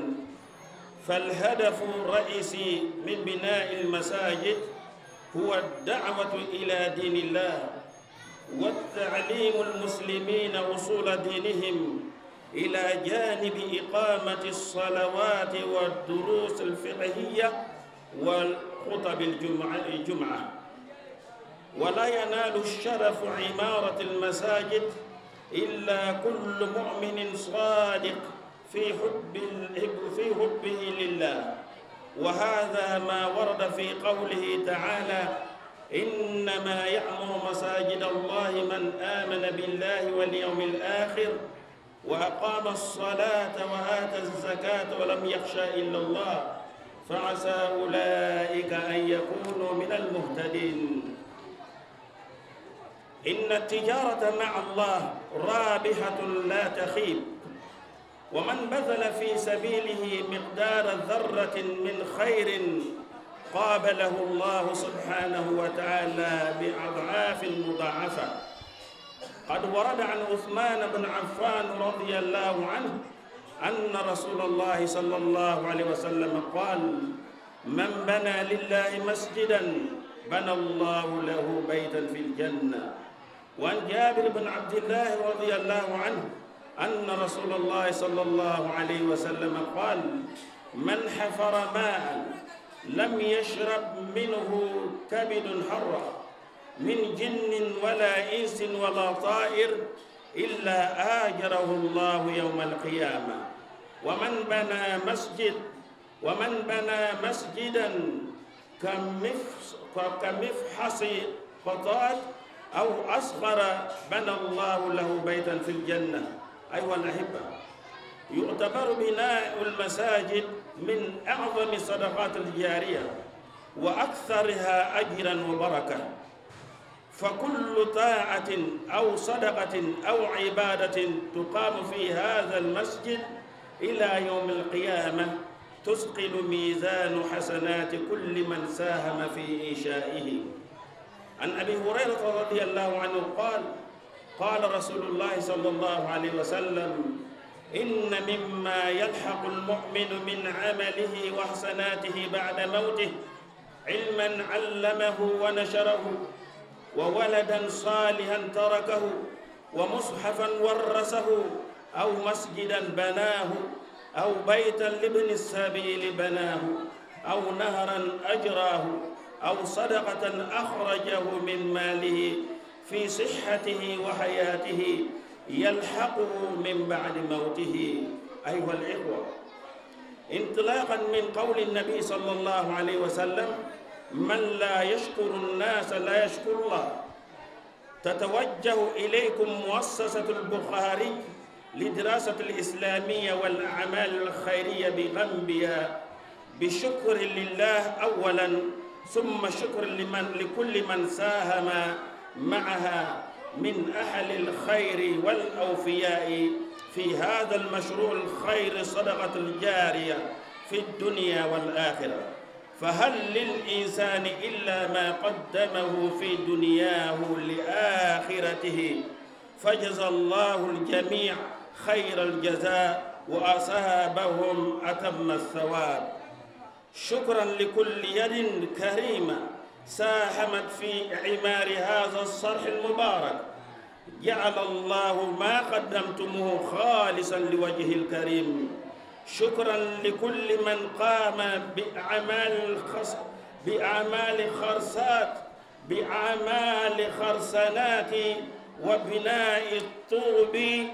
فالهدف الرئيسي من بناء المساجد هو الدعوة إلى دين الله، وتعليم المسلمين أصول دينهم، إلى جانب إقامة الصلوات والدروس الفقهية والخطب الجمعة، الجمعة. ولا ينال الشرف عمارة المساجد إلا كل مؤمن صادق في حب ال-، في حبه لله، وهذا ما ورد في قوله تعالى: إنما يعمر مساجد الله من آمن بالله واليوم الآخر وأقام الصلاة وآتى الزكاة ولم يخش إلا الله فعسى أولئك أن يكونوا من المهتدين. إن التجارة مع الله رابحة لا تخيب، ومن بذل في سبيله مقدار ذرة من خير قابله الله سبحانه وتعالى بأضعاف مضاعفة. قد ورد عن عثمان بن عفان رضي الله عنه أن رسول الله صلى الله عليه وسلم قال: من بنى لله مسجدا بنى الله له بيتا في الجنة. وعن جابر بن عبد الله رضي الله عنه أن رسول الله صلى الله عليه وسلم قال: من حفر ماء لم يشرب منه كبد حرة من جن ولا إنس ولا طائر إلا آجره الله يوم القيامة. ومن بنى مسجد ومن بنى مسجدا كمف-، كمفحص قطات أو أصغر بنى الله له بيتا في الجنة. أيها الأحبة، يعتبر بناء المساجد من أعظم الصدقات الجارية وأكثرها أجرا وبركة، فكل طاعة أو صدقة أو عبادة تقام في هذا المسجد إلى يوم القيامة تثقل ميزان حسنات كل من ساهم في إنشائه. عن أبي هريرة رضي الله عنه قال: قال رسول الله صلى الله عليه وسلم: إن مما يلحق المؤمن من عمله وحسناته بعد موته علما علمه ونشره، وولدا صالحا تركه، ومصحفا ورثه، أو مسجدا بناه، أو بيتا لابن السبيل بناه، أو نهرا أجراه، أو صدقة أخرجه من ماله في صحته وحياته يلحقه من بعد موته. أيها الإخوة، انطلاقا من قول النبي صلى الله عليه وسلم: من لا يشكر الناس لا يشكر الله، تتوجه إليكم مؤسسة البخاري للدراسة الإسلامية والأعمال الخيرية بغامبيا بشكر لله أولا، ثم شكر لمن، لكل من ساهم معها من أهل الخير والأوفياء في هذا المشروع الخير، الصدقة الجارية في الدنيا والآخرة. فهل للإنسان إلا ما قدمه في دنياه لآخرته، فجزى الله الجميع خير الجزاء وأصابهم أتم الثواب. شكرا لكل يد كريمة ساهمت في إعمار هذا الصرح المبارك، جعل الله ما قدمتموه خالصا لوجهه الكريم. شكرا لكل من قام بأعمال خص-، بأعمال خرسات، بأعمال خرسانات وبناء الطوب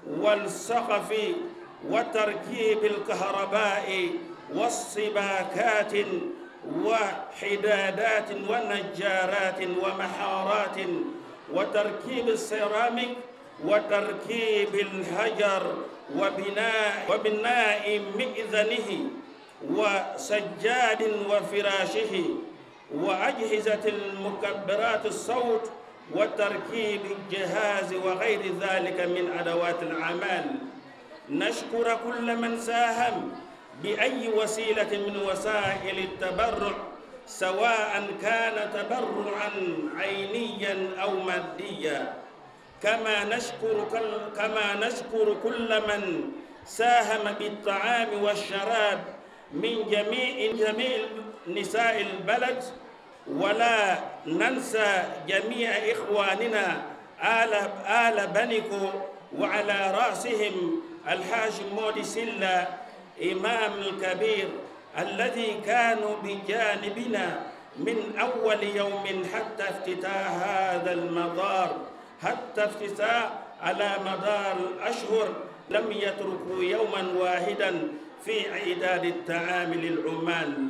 والسقف وتركيب الكهرباء والسباكات وحدادات ونجارات ومحارات وتركيب السيراميك وتركيب الحجر وبناء، وبناء مئذنه وسجاد وفراشه وأجهزة المكبرات الصوت وتركيب الجهاز وغير ذلك من أدوات الأعمال. نشكر كل من ساهم بأي وسيلة من وسائل التبرع، سواء كان تبرعا عينيا أو ماديا، كما نشكر كل، كما نشكر كل من ساهم بالطعام والشراب من جميع، جميع نساء البلد، ولا ننسى جميع إخواننا آل، آل بنكو، وعلى رأسهم الحاج مودي سيلا، إمام الكبير، الذي كانوا بجانبنا من أول يوم حتى افتتاح هذا المدار، حتى افتتاح على مدار الأشهر، لم يتركوا يوما واحدا في إعداد الطعام للعمال.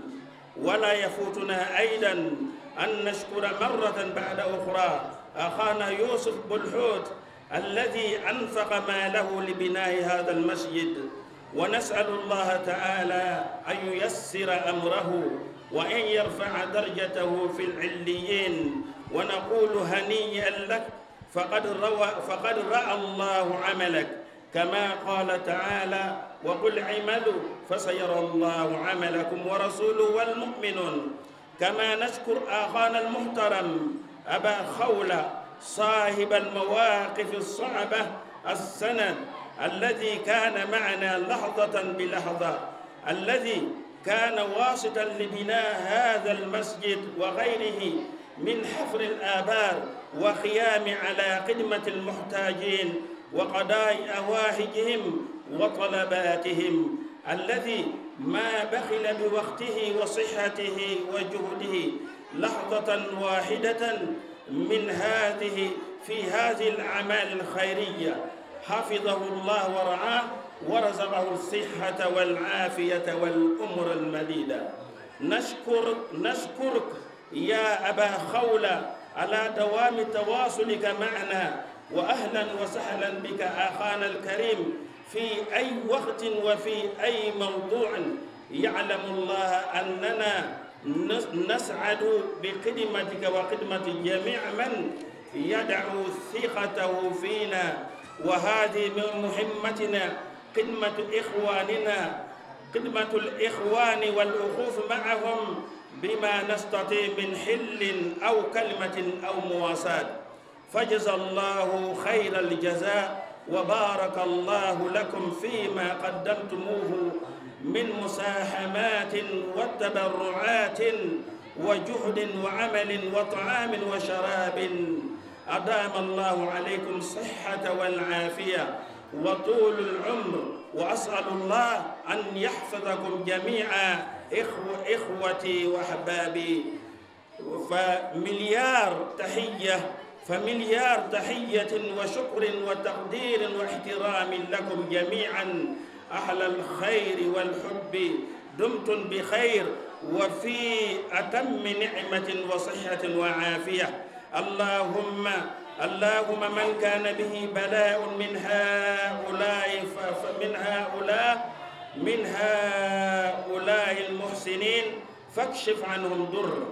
ولا يفوتنا أيضا أن نشكر مرة بعد أخرى أخانا يوسف بلحوت الذي أنفق ماله لبناء هذا المسجد، ونسأل الله تعالى أن ييسر أمره وأن يرفع درجته في العليين، ونقول هنيئا لك، فقد روى، فقد رأى الله عملك، كما قال تعالى: وقل اعملوا فسيرى الله عملكم ورسوله والمؤمنون. كما نشكر أخانا المحترم أبا خولة صاحب المواقف الصعبة السند الذي كان معنا لحظة بلحظة، الذي كان واسطا لبناء هذا المسجد وغيره من حفر الآبار وقيام على خدمة المحتاجين وقضاء حوائجهم وطلباتهم، الذي ما بخل بوقته وصحته وجهده لحظة واحدة من هذه، في هذه الأعمال الخيرية، حفظه الله ورعاه ورزقه الصحة والعافية والعمر المديدة. نشكر، نشكرك يا أبا خولة على دوام تواصلك معنا، وأهلا وسهلا بك أخانا الكريم في أي وقت وفي أي موضوع. يعلم الله أننا نس-، نسعد بخدمتك وخدمة جميع من يضع ثقته فينا، وهذه من مهمتنا، خدمة إخواننا، خدمة الإخوان والوقوف معهم بما نستطيع من حل أو كلمة أو مواساة. فجزى الله خير الجزاء، وبارك الله لكم فيما قدمتموه من مساهمات وتبرعات وجهد وعمل وطعام وشراب. أدام الله عليكم الصحة والعافية وطول العمر، وأسأل الله أن يحفظكم جميعا إخو-، إخوتي وأحبابي. فمليار تحية، فمليار تحية وشكر وتقدير واحترام لكم جميعا أهل الخير والحب. دمتم بخير وفي أتم نعمة وصحة وعافية. اللهم، اللهم من كان به بلاء من هؤلاء ف-، ف-، من هؤلاء، من هؤلاء المحسنين فاكشف عنهم ضر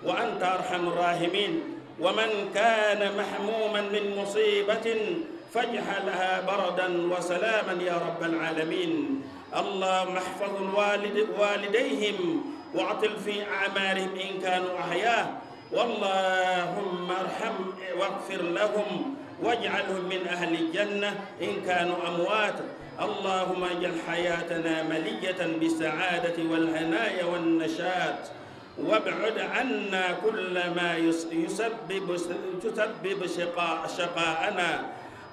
وأنت أرحم الراحمين، ومن كان مهموما من مصيبة فاجعلها بردا وسلاما يا رب العالمين. اللهم احفظ الوالد-، والديهم وأطل في أعمارهم إن كانوا أحياء، واللهم ارحم واغفر لهم واجعلهم من أهل الجنة إن كانوا أموات. اللهم اجعل حياتنا مليئة بالسعادة والهناء والنشاط، وابعد عنا كل ما يس-، يسبب، يسبب شقاء، شقاءنا،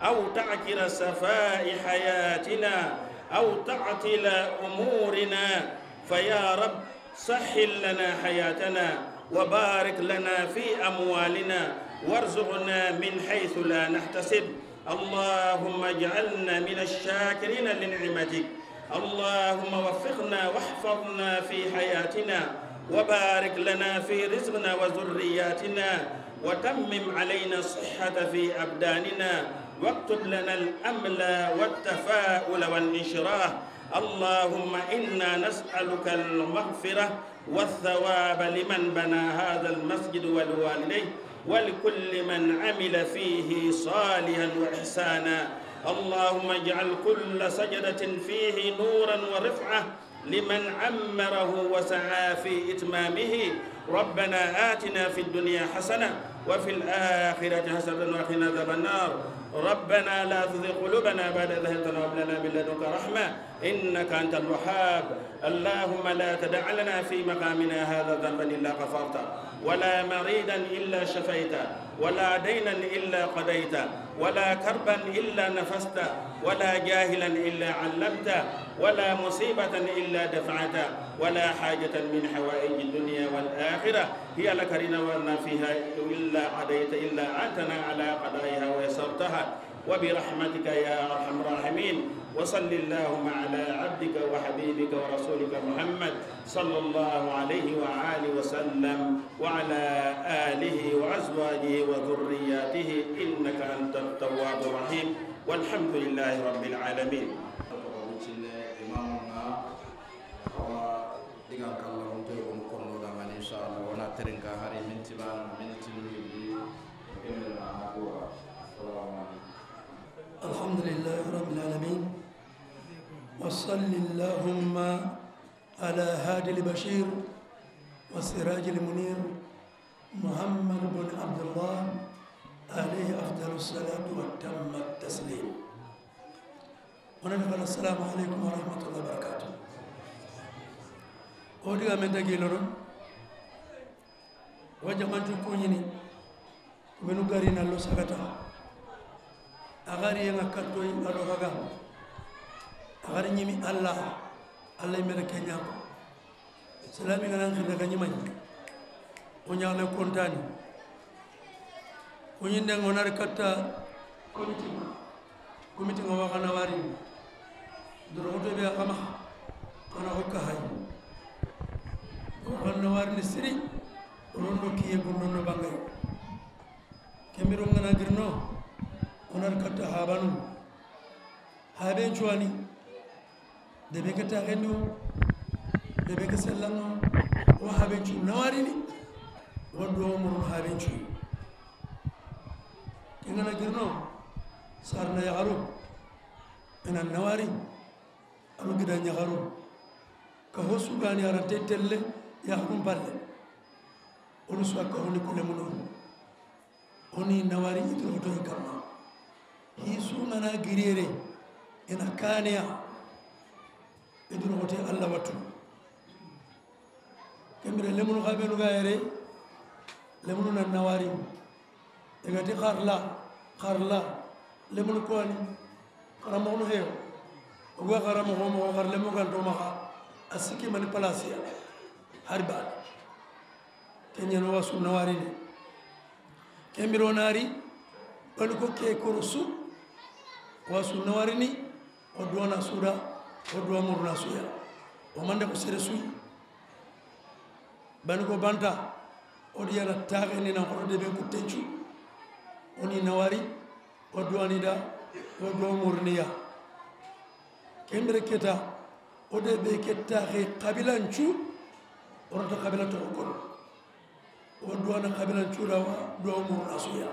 أو تعكر صفاء حياتنا، أو تعطل أمورنا. فيا رب، سهل لنا حياتنا، وبارك لنا في أموالنا، وارزقنا من حيث لا نحتسب. اللهم اجعلنا من الشاكرين لنعمتك. اللهم وفقنا واحفظنا في حياتنا، وبارك لنا في رزقنا وذرياتنا، وتمم علينا الصحة في أبداننا، واكتب لنا الأمل والتفاؤل والانشراح. اللهم إنا نسألك المغفرة والثواب لمن بنى هذا المسجد ولوالديه ولكل من عمل فيه صالحا وإحسانا. اللهم اجعل كل سجدة فيه نورا ورفعة لمن عمره وسعى في إتمامه. ربنا آتنا في الدنيا حسنة وفي الآخرة حسنة وقنا عذاب النار. ربنا لا تزغ قلوبنا بعد إذ هديتنا وهب لنا من لدنك رحمة إنك أنت الوهاب. اللهم لا تدع لنا في مقامنا هذا ذنبا إلا غفرته، ولا مريضا إلا شفيته، ولا دينا إلا قضيته، ولا كربا إلا نفسته، ولا جاهلا إلا علمته، ولا مصيبة إلا دفعته، ولا حاجة من حوائج الدنيا والآخرة هي لك رضا ولنا فيها إلا قضيت، إلا أعنتنا على قضائها ويسرتها، وبرحمتك يا أرحم الراحمين. وصل اللهم على عبدك وحبيبك ورسولك محمد صلى الله عليه وآله وسلم وعلى آله وأزواجه وذرياته إنك أنت التواب الرحيم. والحمد لله رب العالمين. Digan kalla on toy on konno da man inshallah wona terenka hari minti ban minti nuyundi. Assalamu alaikum. الحمد لله رب العالمين. وصل اللهم على هادي البشير والسراج المنير محمد بن عبد الله عليه أفضل الصلاة وأتم التسليم. Wona daga, السلام عليكم ورحمة الله وبركاته. O diga men tagi loro. Wa jamanti kuñini, menu gari na lo sagata. A gari yen ŋa kattoyi a do haga. A gari ñimi Alla, Alla i mere keña ko. Salami ngana xirna ga ñimay. O ñaxle kontani. Kuñinde ŋonari katta komiti. Komiti ŋa waxana warini. Doroxoto be a xa maxa, xana xo ka hay. Waxana warini siri, rondo kiye gundono bangay. Kembiro ngana girno, onar katta habanu. Haben cuwani, debe ke taxendi o, debe ke sellanga, wa haben cu nawarini, wa duwa murun haben cu. Kengana girno, sarna yaxaru, ina nawari, anu gida ñaxaru. Ka ho sugani arante telle, yaxarun palle. Olu su a ka honi kule muno. Oni nawari i doroxoto i kamma. Hi su ngana girere, ina kaneya, i doroxote Alla watu. Kembire lemunu xabenu ga yere, lemunu na nawari. I ga ti xarla, xarla, lemunu koni. Xaramoxonu heyo. Oga xaramoxo moxo xar lemu ganto maxa. A sikki mani palasiya. Hari bane. Keñeno wa su nawarini. Kembiro nari, bani ko ke korosu, wa su nawarini, o duwana suda, o duwa muruna suya. O mande ko sere suyi. Bani ko banta, o diyana taxeni na xoto deben kuttencu. Oni nawari, o duwani da, o duwa murniya. Kembire keta, o debe keta xe xabilancu, o rata xabila toxo kono. O duwana xabilan cuuda wa, duwa muruna suya.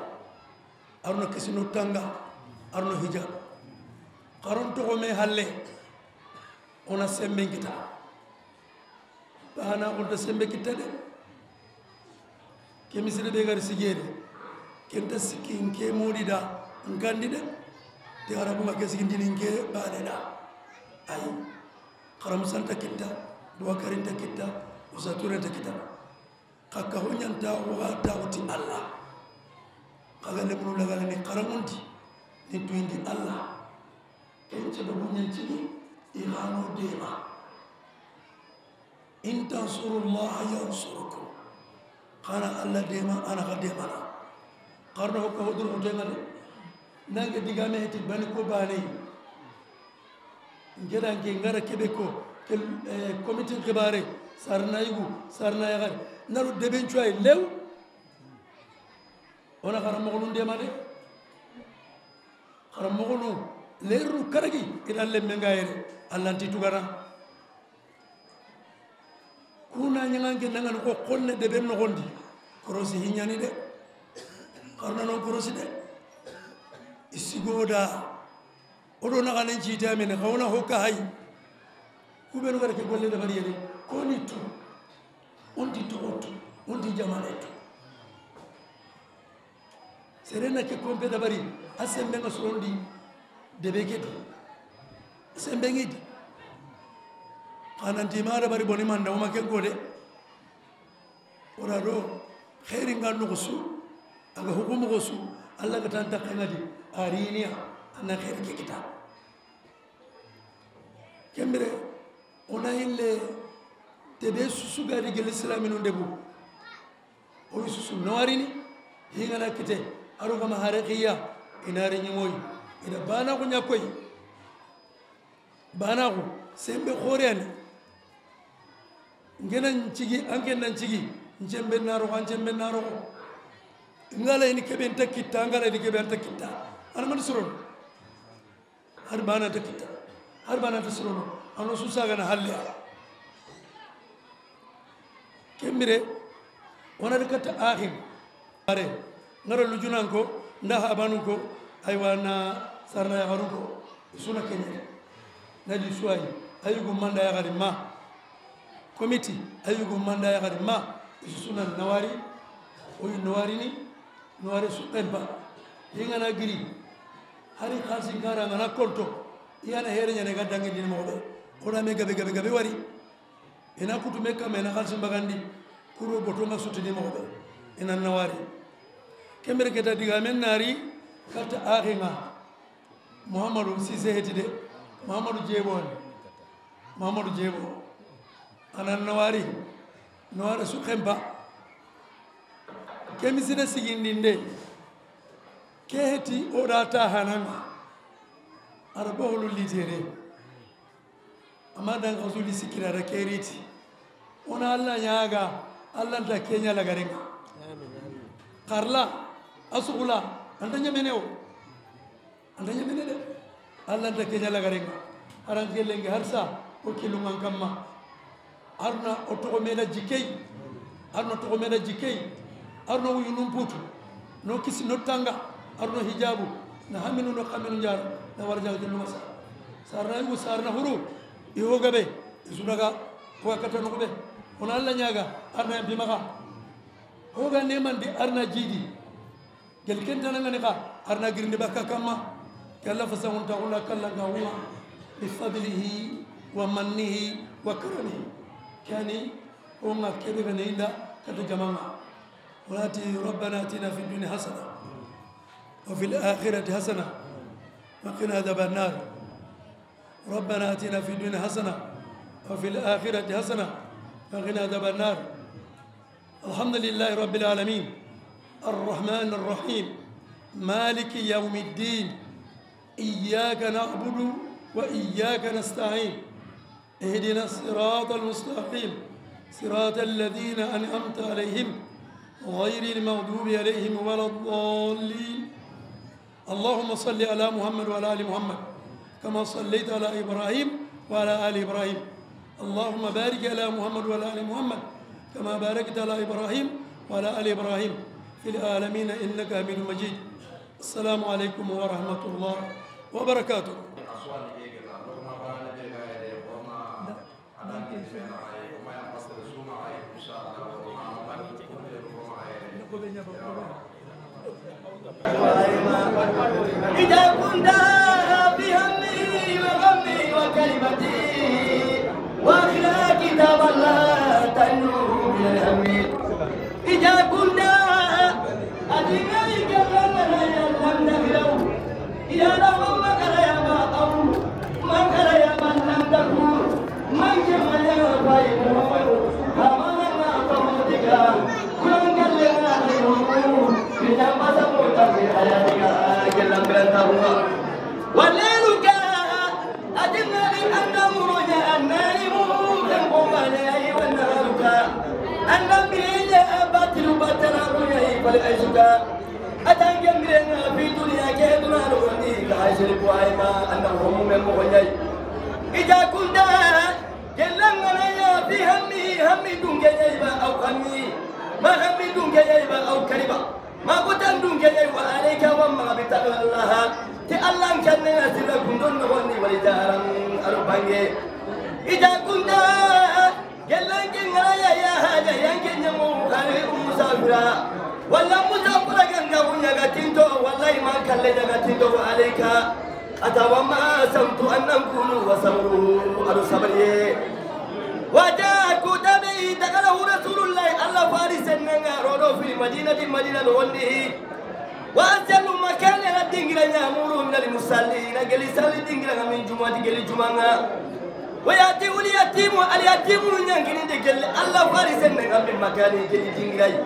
Aruna kisino tanga, aruna hija. Xaron toxo me halle, ona semben kita. Bana xonta sembe kita de. Ke misiri be gari sigere. Kenta sikki nke modi da, nkandi de. Te arabu ma ke sikki ndini nke bane da. Ay. Xaramu santa kita, duwa karinta kita, usaturenta kita. Xa ka ho ñanta waxa taxuti Alla. Xa ga lemunu lagana ni xaramundi ni tuyindi Alla. Ken ce dogu ñancini i xano dema. In tansurullaha yansurukum. Xana Alla dema, ana xa demana. Xarno ho ka ho doroxotenga de. Nange digame heti bani ko bane. Nke da nke ngara kebe ko, ke, eh, komitin xibare, sarna yugu, sarna yaxari, naro deben cuwayi lew. Ona xaramoxonu ndema de. Xaramoxonu lerru karagi, i da lemmenga yere, Allanti tugana. Kuna ñaŋanke nangani ko xonne deben noxondi. Korosi hiñani de. Xaruna non korosi de. Isigoda. O do naxanen cite amene, xa wona ho ka hay. Kubenu gara ke golle dabari yere. Koni tu. Onti toxo tu. Onti jamane tu. Serena ke kompe dabari, a sembe nga sorondi, debe ke di. A sembe ngi di. Xananti ma dabari boni manda, o ma ken ko de. O da do, xeeri nga noxo su, a ga hukumu ko su, Alla ga tanta kengadi, a riniya, a na xeeri ke kita. Kembire, o na yille, debe susu gadi gele silaminu debu. O wi susu nawarini, hingana kite, aro gama hare xiya, inari ñimoyi, ida bana ko ñakoyi. Bana ko, sembe xore ani. Ngena ncigi, anke nan cigi, ncembe naro, ancembe naro. Ngala ini kebe nta kitta, ngala ini kebe nta kitta. Ana man suron. Hari bana ta kita, hari bana ta sirono, ano su saga na halle. Kembire, wona de katta axin. Are, ngara lujunan ko, nda habanun ko, aywa na sarna yaxarun ko, suna kenye. Na di suwayi, ayugu manda yaxari ma. Komiti, ayugu manda yaxari ma, isu suna nawari, oyu nawarini, nawari su empa. Hingana giri, hari xalisi nkara ngana konto, iyana here ñane ga dangi dini moxo be. Kona me gabe gabe gabe wari. Ina kutu me kame na xalisi mbagandi, kuro boto nga sutini moxo be. I na na wari. Ken bire ke ta digamen na ri katta axen ŋa. Muhammadu Sise heti de. Muhammadu Jebo ni. Muhammadu Jebo. A na na wari. Na wari su xenpa. Ke miside sigindinde. Ke heti o da ta hananga. Arba hulu litere. Amma dan ka suli sikira da ke riti. O na Alla ɲaaga, Alla nta ke ɲa lagaren ŋa. Xarla, a sugula, a nta ɲamene o. A nta ɲamene de. Alla nta ke ɲa lagaren ŋa. Haran ke lenki harsa, o kilungan kamma. Aruna o toxo me da jikey. Aruna toxo me da jikey. Aruna wuyunun putu. No kisi no tanga. Aruna hijabu. Na haminu no kaminu jara. Na wara jaga jillu masa. Sarna yugu sarna huru. I ho gabe. I su daga. Ko kata no be. O na Alla ɲaaga. Aruna yampi maxa. Ho ga ne mandi aruna jidi. Gel ken tana ngani xa, arna girindi bakka kamma. Ke Alla fasangun ta xuna kallan ka xuma. Bi fadlihi wa mannihi wa karamihi. Kani, o nga kebe gane inda kata jamanga. Wala ti, ربنا آتنا في الدنيا حسنة وفي الآخرة حسنة وقنا عذاب النار. ربنا آتنا في الدنيا حسنة وفي الآخرة حسنة وقنا عذاب النار. الحمد لله رب العالمين. الرحمن الرحيم. مالك يوم الدين. إياك نعبد وإياك نستعين. اهدنا الصراط المستقيم. صراط الذين أنعمت عليهم غير المغضوب عليهم ولا الضالين. اللهم صل على محمد وعلى آل محمد كما صليت على إبراهيم وعلى آل إبراهيم. اللهم بارك على محمد وعلى آل محمد كما باركت على إبراهيم وعلى آل إبراهيم في العالمين إنك حميد مجيد. السلام عليكم ورحمة الله وبركاته. إذا كنت في همي وغمي وكربتي، وأخرى كتاب الله تنجو من الهم. إذا كنت أدري كيف لم تفلوا. Ya la, man kala ya ba aw, man kala ya ba lam takun, man ke ma ya ba yi mo, ha ma na na ba mo diga, kuran kalle na yi mo, bi na ba sa mo ta bi aya diga, ke lam gran ta mo. Wa layluka, adinna li anna muruja annaimu, kan ko ma le ayi wa naharuka, anna bi ya batilu batara ko ya yi fal aisuka. A ta n ke mire ŋa fi duniya ke duna no ni ka asiri ko ay ma anda homu men mo ɲa yi. Ija kunda gellan ŋa na ya fi hammi, hammi dunke ɲa yi ba aw hammi. Ma hammi dunke ɲa yi ba aw kariba. Ma ko tan dunke ɲa yi wa alayka wa ma bi taqwallah. Ti Allah n kanne na sira kundon no ni wali jaran aro bange. Ija kunda Gellan ke ŋa ya, ya haja, yan ke ɲa mo, hari Ummu Safira. Walla Ummu Safira ga ŋa bu ɲa ga tinto, wallahi man kalle ɲa ga tinto, wa alayka. A ta wa ma samtu annan kunu wa sabru, ado sabariye. Wa ja ku tabi, daga la Rasulullah, Allah fari senne ŋa, rodo fil Madinati, Madina do wonni. Wa asjalu makani la dingira ɲa muru na li musalli na geli salli dingira ŋa min juma di geli juma ŋa. Wa yati ul yatimu al yatimu ɲangini de geli Allah fari senne ŋa min makani geli dingira yi.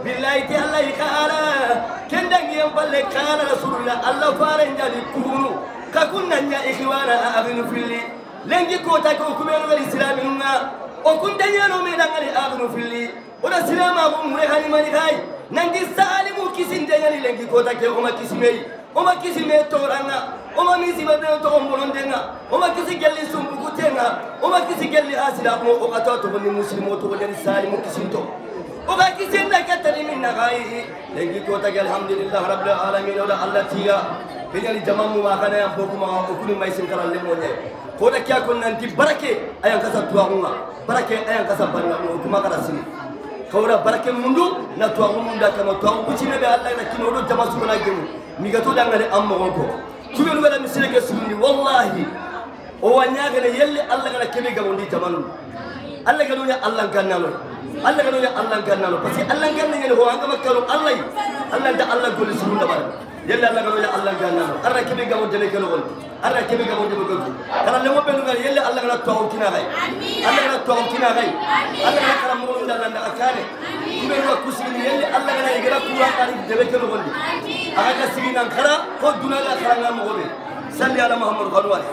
Billahi ti Allah qala ken dangi yan balle qala Rasulullah Allah fare ɲa di kunu ka kunna ɲa ikhwana a abinu filli. Lenki kota ke o kumenu gari silaminu ŋa o kunta ɲa no me dangani abinu filli. O da silamaxu mure xani mani xayi, nanti salimu kisinte ɲani lenki kota ke, o ma kisi me yi, o ma kisi me toranŋa, o ma misiba be toxo mborondenŋa, o ma kisi gelli sumbugutenŋa, o ma kisi gelli hasida, o xa to toxo ni muslimo toxo ɲani salimu kisinto. O ga kisinte ke tani minna xayi, lenki kota ke, alhamdulillah rabbil alamin, o da Allah tiga, ke ɲani jamamu ma xana yan bokuma, o kuni may sin kala lemo ɲe. Ko da kiya ko nanti barake, ayan kasa tuwaxunŋa. Barake ayan kasa banna o kuma kara sini. Kawra barake mundu na tuwaxu munda kama tuwaxu kucine be Allah na kino do jama sugana gemu. Mi ga to dangane am moxon ko. Kubenu wala misire ke sugundi wallahi. O wa ɲagene yelle Allah gana kebe gamundi jamanu. Allah ganu ya Allah gannano. Alla ga no ya Alla ganna no, parce que Alla ganna ɲa ni ho, an ga ma kanu Alla yi, Alla nta Alla golli sugunda bari. Yelle Alla ga no ya Alla ganna no, a ra kebe gamo debe ke noxon di, a ra kebe gamo debe ke noxon di. Kara lemo be no ga, yelle Alla ga na to kina gay, Alla ga na to kina gay, Alla ga na kara mo nda landa akane. Kube no kusi ni, yelle Alla ga na i ga ra Qur'an kari debe ke noxon di, a ga sigi nan kara ko duna la kara nga mo be. Salli ala Muhammad wa ali.